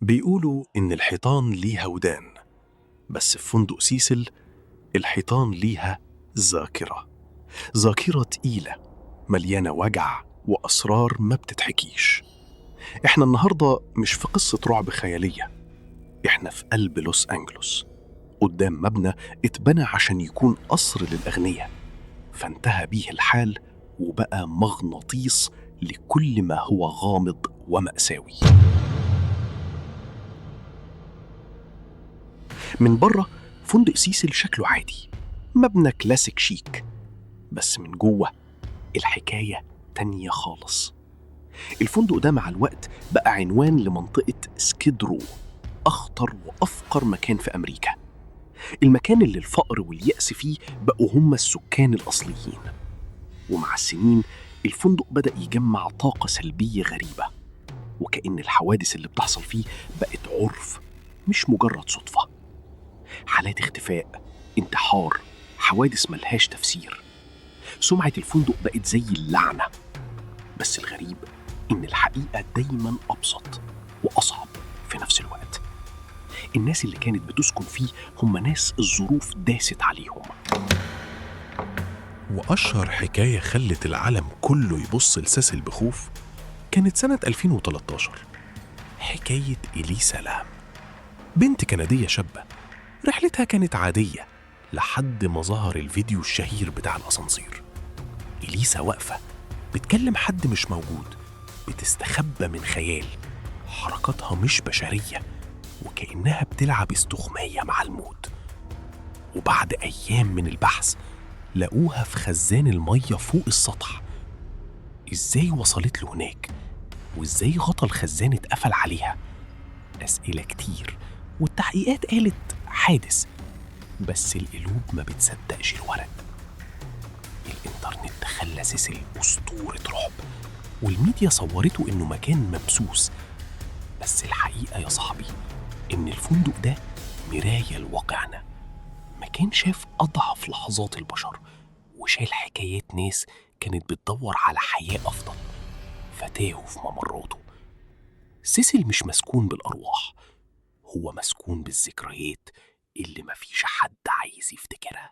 بيقولوا إن الحيطان ليها ودان، بس في فندق سيسل الحيطان ليها ذاكرة، ذاكرة تقيلة مليانة وجع وأسرار ما بتتحكيش. إحنا النهاردة مش في قصة رعب خيالية، إحنا في قلب لوس أنجلوس، قدام مبنى اتبنى عشان يكون قصر للأغنياء، فانتهى بيه الحال وبقى مغناطيس لكل ما هو غامض ومأساوي. من بره فندق سيسل شكله عادي، مبنى كلاسيك شيك، بس من جوه الحكاية تانية خالص. الفندق ده مع الوقت بقى عنوان لمنطقة سكيد رو، أخطر وأفقر مكان في أمريكا، المكان اللي الفقر واليأس فيه بقوا هم السكان الأصليين. ومع السنين الفندق بدأ يجمع طاقة سلبية غريبة، وكأن الحوادث اللي بتحصل فيه بقت عرف مش مجرد صدفة. حالات اختفاء، انتحار، حوادث ملهاش تفسير. سمعة الفندق بقت زي اللعنة. بس الغريب إن الحقيقة دايماً أبسط وأصعب في نفس الوقت. الناس اللي كانت بتسكن فيه هم ناس الظروف داست عليهم. وأشهر حكاية خلت العالم كله يبص لسيسل بخوف كانت سنة 2013، حكاية إليسا لام، بنت كندية شابة رحلتها كانت عادية لحد ما ظهر الفيديو الشهير بتاع الأسانسير. إليسا واقفة بتكلم حد مش موجود، بتستخبى من خيال، حركاتها مش بشرية وكأنها بتلعب استغماية مع الموت. وبعد أيام من البحث لقوها في خزان المية فوق السطح. إزاي وصلت له هناك؟ وإزاي غطا الخزان اتقفل عليها؟ أسئلة كتير، والتحقيقات قالت حادث، بس القلوب ما بتصدقش الورق. الإنترنت خلى سيسل أسطورة رعب، والميديا صورته إنه مكان ممسوس، بس الحقيقة يا صاحبي إن الفندق ده مراية لواقعنا، مكان شاف أضعف لحظات البشر وشال حكايات ناس كانت بتدور على حياة أفضل فتاهوا في ممراته. سيسل مش مسكون بالأرواح، هو مسكون بالذكريات اللي مفيش حد عايز يفتكرها.